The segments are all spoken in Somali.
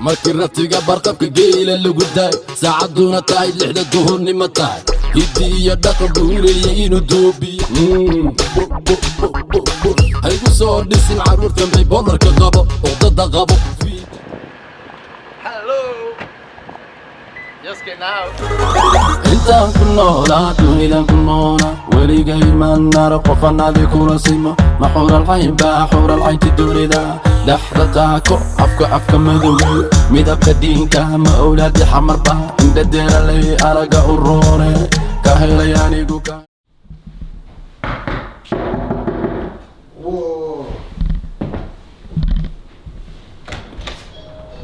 Markii ratiga barqabka geela lagu daayo, saacadduna tahay 6da duhurnimo tahay, hiddi iyo dhaqan buu leeyay inuu doobiyo. Haygu soo dhisin carruurtan bay boolarka qabo, uqdada qabo. Hello. Just getting out. Intaan ku noolaa dunidan ku noolaa, weligay manara qofanaadi kula simo. Ma xuuralcayn baa xuuralcaynti dunida dhexda taako, afka afka madowiyo midabka diinka, ma owlaadi xamarba indhadeeraley araga u roore ka helay anigu ka. Whoa.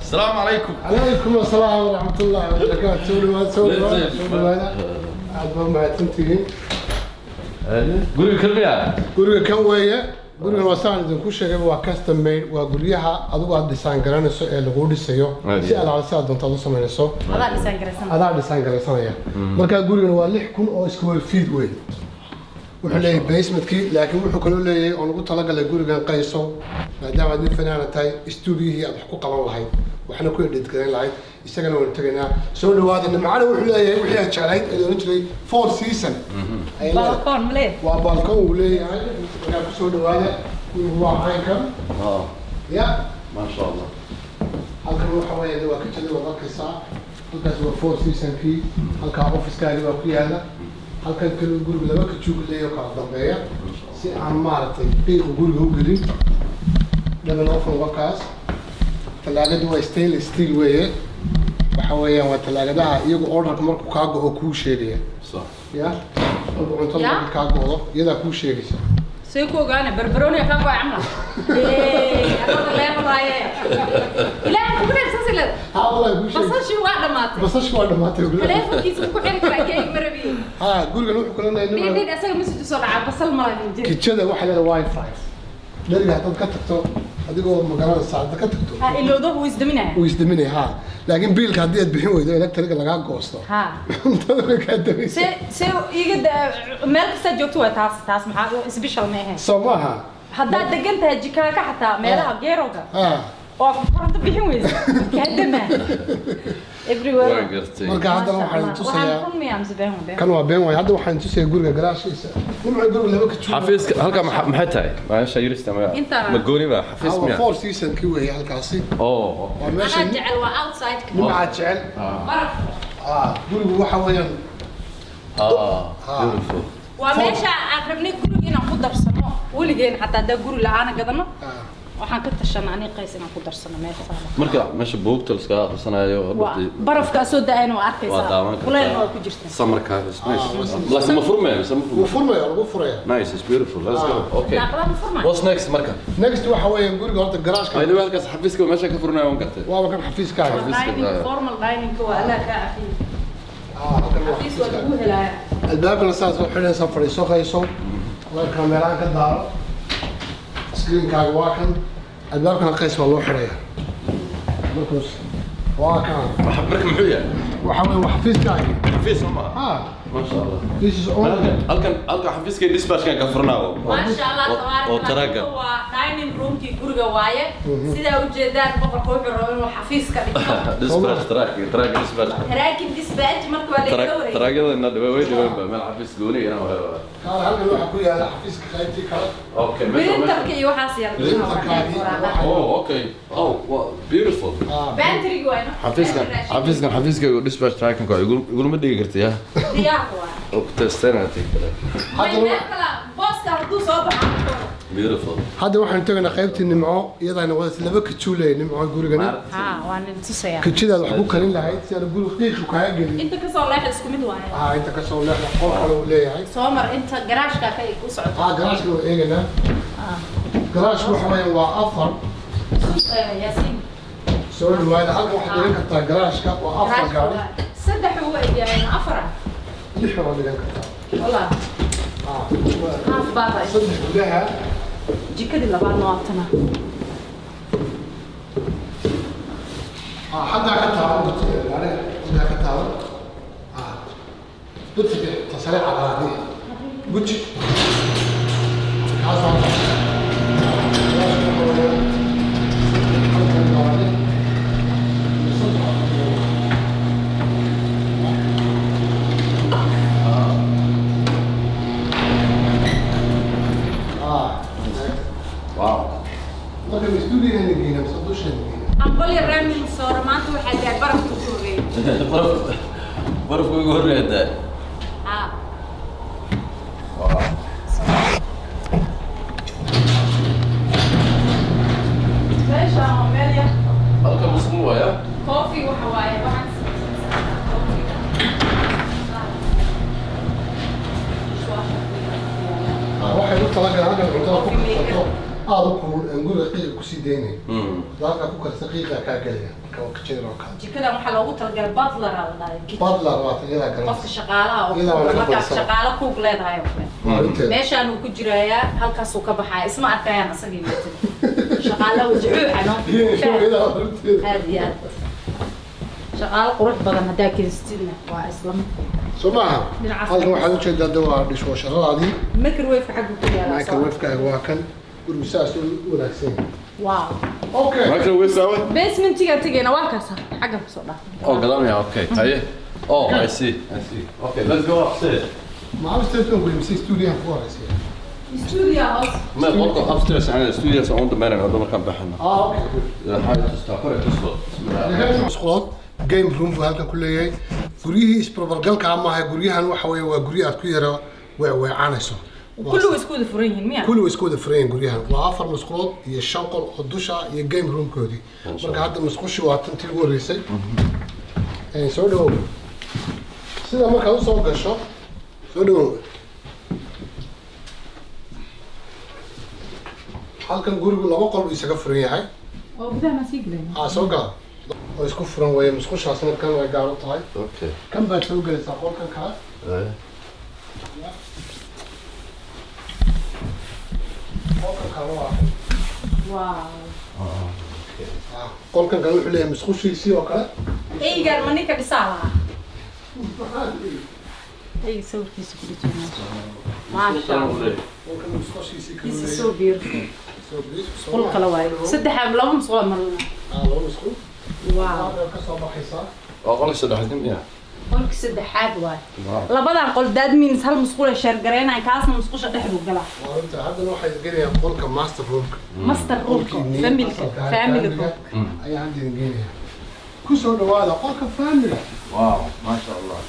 Asalaamu calaykum. Calaykum asalaam waraxmatullaahi wabarakaatu. Soo dhawaada, soo dhawaada, soo dhawaada. Aad baa mahadsantihiin. Guriga kalmiya? Guriga kan weeye. Gurigan waa saan idinku sheegay, waa custom made, waa guryaha adigu aad design garanayso ee lagu dhisayo si alaala si aad doonto aad u samaynayso. Adaa design garaysan. Adaa design garaysanaya. Marka gurigan waa 6000 oo square feet wey. Wuxuu leeyahay basementkii, laakiin wuxuu kaloo leeyahay oo lagu talagalay gurigan qayso, maadaama aad nin fanaana tahay, stuudiyihii aad wax ku qaban lahayd, waxna ku edit garayn lahayd. Isagana waynu tegaynaa. Soo dhawaada. Nimcana wuxuu leeyahay wixii aad jeclayd ee la oran jiray four season ayay leedahay. Balcony ma leeyahay? Waa balcony uu leeyahay. Markaa kusoo dhawaada, gurigu waa caynkan. Ya. Maasha Allah. Halkan waxa weeye waa kitchen, waad arkaysaa. Halkaas waa four seasonkii, halkaa officekaagi baa ku yaala. Halkan kale gurigu laba kajuug leeyahay oo kala dambeeya, si aan maaragtay qiiqu guriga u gelin. Double oven wakaas. Talaagadu waa stainless steel weeye. Waxa weeyaan waa talaagadaha iyagu orderka markuu kaa go'o kuu sheegaya. Ya, markuu cuntada Ya? markay kaa go'do iyadaa kuu sheegaysa. See ku ogaane barbarooni kaa go'ay camal? Anada leemalaaye, ilaahay kugu dheer saas leed. Ha, wallahi kuu sheegaysa. Basashii waa dhamaatay. Basashii waa dhamaatay. Taleefonkiisa ku xiri karaa keeg marabi. Ha, gurigan wuxuu kala leeyahay Dhiin dhiin asaga message soo dhacaa, basal malaha jir. Kijada waxay leedahay wifi. Dheriga haddaad ka tagto, adigoo magaranaysa haddaad ka tagto, Ha ilowdo, wuu isdaminaya. Wuu isdaminaya, ha. Laakiin biilka haddii aad bixin weydo, electriga lagaa goosto, cuntada way kaa damaysa. Se iga meel kastaa joogto waa taas. Taas maxaa special ma ahayn? Soo maaha? Haddaad degan tahay jikaaka, xataa meelaha geerowga oo koronto bixin weysa, kaa damaa everywhere. Waa gartay. Marka haddana waxaan tusayaa Waxaan run miyaa mise been? Waa been. Kan waa been waay. Hadda waxaan tusayaa guriga garaashiisa. Nimca, guriga laba kajuug. Xafiiska halka maxay tahay meesha yurista ma Intaan- ma gooni ba xafiis waa miya? Four seasonkii weeye halkaasi. Oh. Waa meesha Anaa jecel, waa outside. Nimcaa jecel. Baraf. Ah, gurigu waxa weeyaan Ah, beautiful. Waa meesha aan rabnay guriga inaan ku darsano weligeen, xataa haddaa guri la-aana gadano. Waxaan ka tashanay aniga qays inaan ku darsano meesha saala. Marka meesha buugta la iskaga akhrisanayo. Waa barafka soo da-ayna, waa arkaysaa. Waa daawan kartaa. Kuleelna waa ku jirtaa. Summerka is nice, laakiin ma furmaya mise ma wuu furmaya? Furmaya, lagu furaya. Nice, it's beautiful. Let's go. Okay. Daaqadaha ma furmaya? What's next marka? Next waxa weeyaan guriga horta garaashka. By the way, halkaas xafiiska meesha ka furnayo waan gartay. Waaba kan xafiiskaaga. Xafiiska. Dining, formal dining waa Allah kaa cafiye. Ah, halkan waa Xafiis waa xafiiskaaga. lagu helayaa. Albaabkana saas oo xidhaysa, fadhiiso qayso, weelkana meelahan ka daaro, screenkaaga waa kan. Albaabkana qays waa loo xidhaya markuus waa kan. Marka muxuu yahay? Waxa weeye waa xafiiskaagii. Xafiis soo maaha? Ha. Maasha Allah. This is all. Halkan xafiiska dispatchkan ka furnaawo. Maasha Allah, tabaarak. Oo taraga. Waa dining roomkii guriga waaye. Sidaa ujeedaan, boqorka wuxuu rabaa inuu xafiis ka dhigto. Dispatch truck dispatch. Taraakin dispatch marka waa laga wareegay. Taragyadana dhiba way dhiban ba meel xafiis gooni inaan wayo. Kaale, halkan waxaa ku yaala xafiiska qaybtii kale. Okay. Printerka iyo waxaas yaala. Printerkaagii. Oh, okay. Oh, wow, beautiful. Ah. Pantryga waa ino. Xafiiskan xafiiska dispatch tracking ko iguma dhigi karti ya. Diyaar waa. Oo testana tii kale. May meel kale booska hadduu soo baxo. Beautiful. Hadda waxaan tegaynaa qaybtii Nimco. Iyadaana wadata laba kajuuley Nimco gurigani. Ha, waa nin tusaya. Kajidaad wax ku karin lahayd si aan guriga qiiqu kaaga gelin. Inta kasoo leexa isku mid waaye. Ah, inta kasoo leexda qol kale uu leeyahay. Soo mar inta garaashka ka u socoto. Ah, garaashka waa eegaynaa. Garaashku waxa weeyaan waa afar. Yaasiin. Soo dhawaada. Halkan waxaad dhigan kartaa, garaashka waa afar gaari. Saddex uu egyahay, afar ah. Lix waad dhigan kartaa. Wallah. Ah. Half baaba. Saddex gudaha. Jikadii labaadna waa tana. Ah, xaggaa ka taaban gaariga, xaggaa ka taaban. Ah, birtiga tasare cadaadi guji kaas waa garaashka. Waxa weeyaan halkan gaari. Marka studio-na geynaa mise dusheena geynaa? Ambali ramin soora maanta waxaa tahay barafka ku horreeyay. Baraf barafku ugu horreeya tahay. Haa. Wow. Meeshaan waa meel yar. Halka musqul waaya. Coffee waxa waaye, waxaan samaysanaa coffee. Ah, waxay u talagaleen halkan cuntada ku karsato aada u kulul aan guriga qiiqa kusii daynay. Hadda halkaa ku karsa, qiiqa kaa gelaya. Marka waa kitchen oo kale. Jikadan waxaa loogu talagalay butler aa la dhahay. Kitchen. Butler waata, iyadaa Qofka garanaysa. Shaqaalaha oo Iyadaa waa laga markaad badsan. Shaqaalo kuug leedahay oo kale. Waa arrinteeda. Meeshaan uu ku jirayaa, halkaasuu ka baxaya, isma arkayaan asagii mootada shaqaalaha wajacuuxa no. Iyadaa waa arrinteeda. Aad iyo aad shaqaalo qurux badan haddaa keensatidna waa isla mid. Soo maaha? Dhinacaas. Halkan waxaad ujeedaa de waa dishwasher-adaadii. Microwave-ka xaggu ku yaalaa. Microwave-kaaga waa kan. Gurigu saas u wanaagsan yahay. Wow. Okay. Microwave saawe? Basement-iga tegayna, waa kaasa xagga kusoo dhaaf. Oh, gadaalmaya. Okay, haye. Oh, I see, I see. Okay, let's go upstairs. Ma upstairs baan ku mise studio-han ku horeysay? Studio house. Ma qolka upstairs aan studio aan dhammaanayno hadda markaan baxano. Ah, okay, good. Waxay tustaa kore tusto. Bismillah. Musqulood, game room buu halkan ku leeyahay. Guryihii isbarbargalka maaha guryahan, waxa weeye waa guryo aad ku yara weecanayso. Kulli way isku wada furan yihiin miya? Kulli way isku wada furan yihiin guryahan. Waa afar musqulood iyo shan qol oo dusha iyo game room-koodii. Marka hadda musqushii waa tantii ugu horreysay. Soo dhawow. Sida markaad usoo gasho, soo dhawow. Halkan gurigu laba qol buu isaga furan yahay. Oo gudaha ma sii gelayna? Aa, soo gala, oo isku furan weeye. Musqushaasna kan way gaar u tahay. Kan baad soo gelaysaa, qolkan kale. Qolkan kale waa Wow. Ah, qolkan kale wuxuu leeyahay musqushiisii oo kale. Eygaan ma ninka dhisaa lahaa? Eyga sawirkiisa ku dhijin meesha, maasha Allah. Qolkan musqushiisii kale. This is so beautiful. So beautiful. Qol kale waaye, saddex laba musqul marna. Ah, laba musqul. Wow. Halkan ka soo baxaysaa. Waa qolka saddexaad miya? Qolka saddexaad waaye. Labadan qol, that means hal musqul ay share gareynayaan, kaasna musqusha dhexdu galaa. Waa runta. Haddana waxay gelayaan qolka master room-ka. Master room-ka. Qolkii family-ka. asalka ahaa, Family family-ga room. Ayaa hadda idin geenaya. Ku soo dhawaada qolka family. Wow, maasha Allah.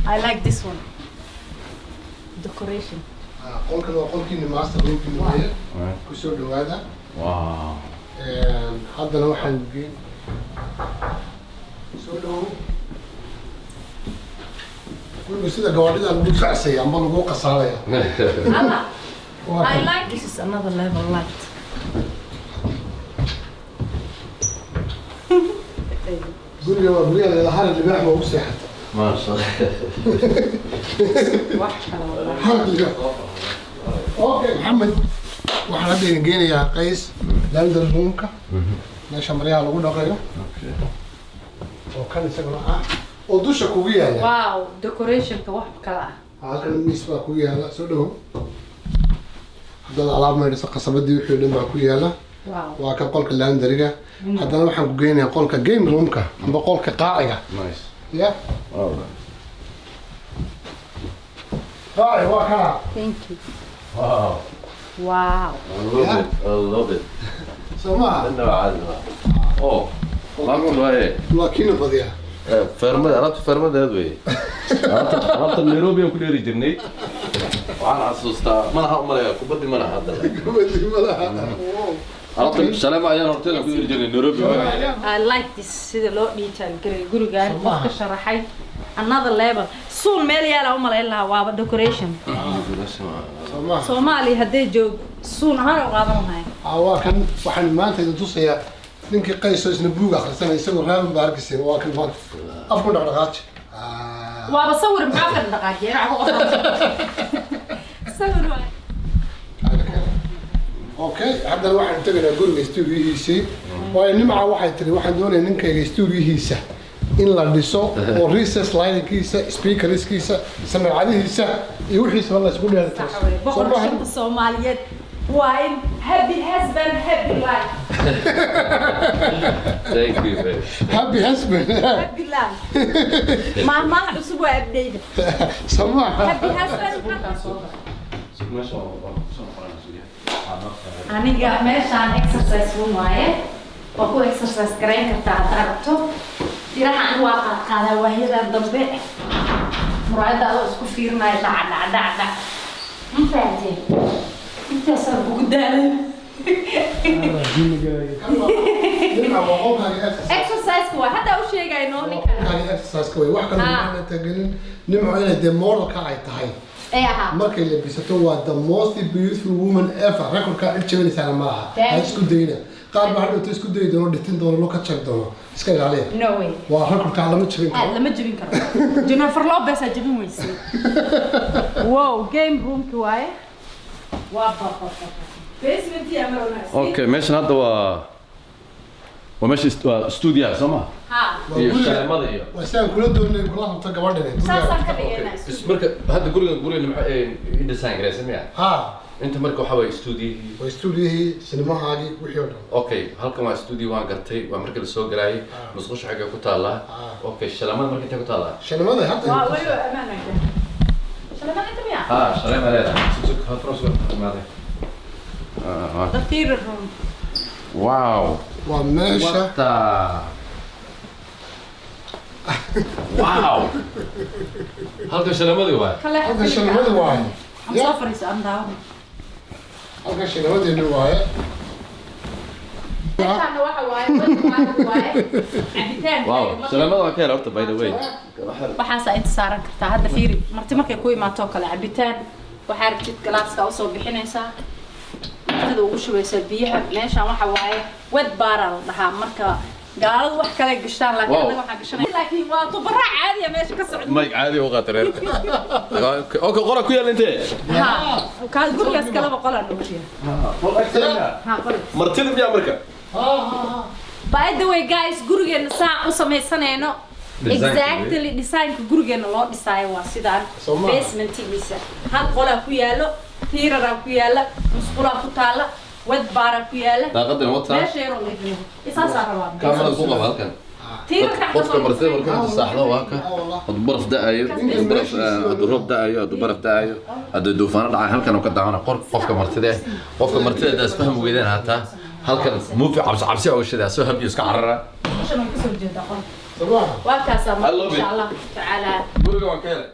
I like this one decoration. Ah, qolkan waa qolkiini master room-kiini weeye. Ku soo dhawaada. Wow. Haddana waxaan geen, soo dhawow. Gurigu sida gawaadhida lagu facsaya amba lagu qasaaraya. Allah. Waa I kan. like this is another level light. Guriga waa guryaha leeda hal libaax baa ugu seexata. Maasha Allah. Wax kale wallahi. Hal libaax. Okay, Maxamed, waxaan hadda idin geenayaa qays laundry room-ka, meesha maryaha lagu dhaqayo. Oo kan isaguna ah oo dusha kugu yaala. Wow, decoration-ka wax kale ah. Halkan miis baa kugu yaala. Soo dhawow. Haddaad alaab maydhayso, qasabadii wixii oo dhan baa ku yaala. Wow. Waa kan qolka laundry-ga. Haddana waxaan ku geynayaa qolka game room-ka amba qolka qaaciga. Nice. Ya. Wow. Qaaci waa kana. Thank you. Wow. Wow. I love it. I love it. Soo maaha? إنه عادي. Oh, alaabtan waaye. Waa kiina badiyaa. Feermada, alaabta feermadeed wey. Alaabta Nairobi aan ku dheeri jirnay. Waxaan xasuustaa, malaha u malaya kubaddi malaha hadda. Kubadii malaha. Alaabta Shalema ayaan horteeda ku dheeri jirnay Nairobi. I like this, sida loo detail garay gurigaan, qofka sharaxay, another level. Suun meel yaala u malayn lahaa, waaba decoration. Soo maaha? Soomaaliya hadday joog suun ahaan u qaadan lahayn. Ah, waa kan. Waxaan maanta idin tusayaa ninkii qayso isna buug akhrisanaya isagoo raaban baa arkaysa. Waa kan maanta afku dhaqdhaqaaji. Ah. Waaba sawir, maxaa ka dhaqaajiya sawir waay. Okay, haddana waxaan tegaynaa guriga stuudiyihiisii, waayo Nimca waxay tiri waxaan doonayaa ninkayga stuudiyihiisa in la dhiso oo recess lighting-kiisa, speakers-kiisa, sameecadihiisa iyo wixiisaba la isku dheelitiro. Sax wey. Boqorka shanta Soomaaliyeed waa in happy husband, happy life. Thank you, babe. Happy husband. Happy life, maahmaaha cusub waa update. Samaha. Happy husband. Meesha waa kusoo noqonaysa. Aniga meeshaan exercise room waaye, waa ku exercise garayn kartaa haddaa rabto. Diraha ani waa qaadqaadaa waayadan dambe, muraayadda adoo isku fiirinaya, dhac dhac dhac dhac, ma fahanteen? Intaasaan kugu daalay. Nimca, waa qolkaaga exercise. Exercise waa hadda u sheegayno ninkan. Qolkaaga exercise way wax kale ma tagelin, Nimco, inay dee modelka ay tahay. Ee ahaa. Markay labisato waa the most beautiful woman ever. Recordka cid jabinaysaana ma laha. Thank Ha isku dayna, qaar baa hadhowta isku dayi doono, dhitin doono, lo ka jabi doono, iska ilaaliya. No way. Waa recordka lama jabin Ah, karo. Lama jebin karo. Jennifer Lopez aa jebin weysay. Wow, game roomki waaye, waa ba ba ba basement yaa marona. Okay, meeshan hadda waa meesha waa studio, soo ma? Ha. Waa Iyo guriga- shaleemada iyo Waa sidaan kula doonay, kula rabto gabadhan. Saasaan ka dhigaynaa. Marka hadda gurigan maxaa design garaysan miya? Ha. Inta marka waxaa waye stuudiyihii. Waa stuudiyihii, sinemahaagii, wixii oo dhan. Okay, halkan waa studio, waan gartay, waa marka lasoo galaayay. Musqusha xagga ku taallaa? Okay, shaleemada marka intee ku taallaa? Shinemada hadda. Waa weliba ammaan ay tahay shalemada inta miya. Ha, shaleema leedahay. Sug, sug, ha soo imaaday. The theater room. Wow. Waa meesha. What the, wow, halkan shaleemadii waay. Kale. Halkan shinemadii waaye. Aan soo fariiso, aan daawan. Halkan shinemadeeni waaye. Meeshaana waxa waaye wad waaye cabitaanka. Wow, shaleemada waan ka helay horta, by the way. Waxaasaa inta saaran kartaa. Hadda fiiri, marti markay ku imaato oo kale, cabitaan waxaa rabtid galaaska usoo bixinaysaa, martida ugu shubaysaa biyaha. Meeshaan waxa waaye wet bar aa la dhahaa. Marka gaaladu wax kale gashtaan, laakiin Wow. anaga waxaan gashanay, laakiin waa tubaraac caadiya meesha ka socda. Mike caadi u qaatay reerka. Okay, qora ku yaal intee? Ha, kaa gurigaas kaleba qolaan ogtiya. Ha, qol. Martida miyaa marka? By the way guys, gurigeena saan u samaysanayno. Design-ka. Exactly, designka gurigeena loo dhisaayo waa sidaan. Soo maaha? Basementigiisa hal qolaa ku yaalo, tiiraraa ku yaala, musqulaa ku taala, wet baraa ku yaala. Daaqadana wataa. Meesha yaroo leefino isaasaa rabaa. Kaamarada ku qaba halkan. Tiirarka. Qofka martida marka inta saaxdo, waa ka hadduu baraf da'ayo, hadduu baraf, hadduu roob da'ayo, hadduu baraf da'ayo, hadduu duufaano dhacay, halkan uu ka daawana qor qofka martida. Haddaa isfahmi weydeen, hataa halkan movie cabsi cabsi oo shidaa soo habiyo, iska carara. Meeshan way kasoo jeedaa qolka. Sabaaxa. Waa kaasaa marka. I love it. Insha Allah tacaala. Guriga waan ka helay.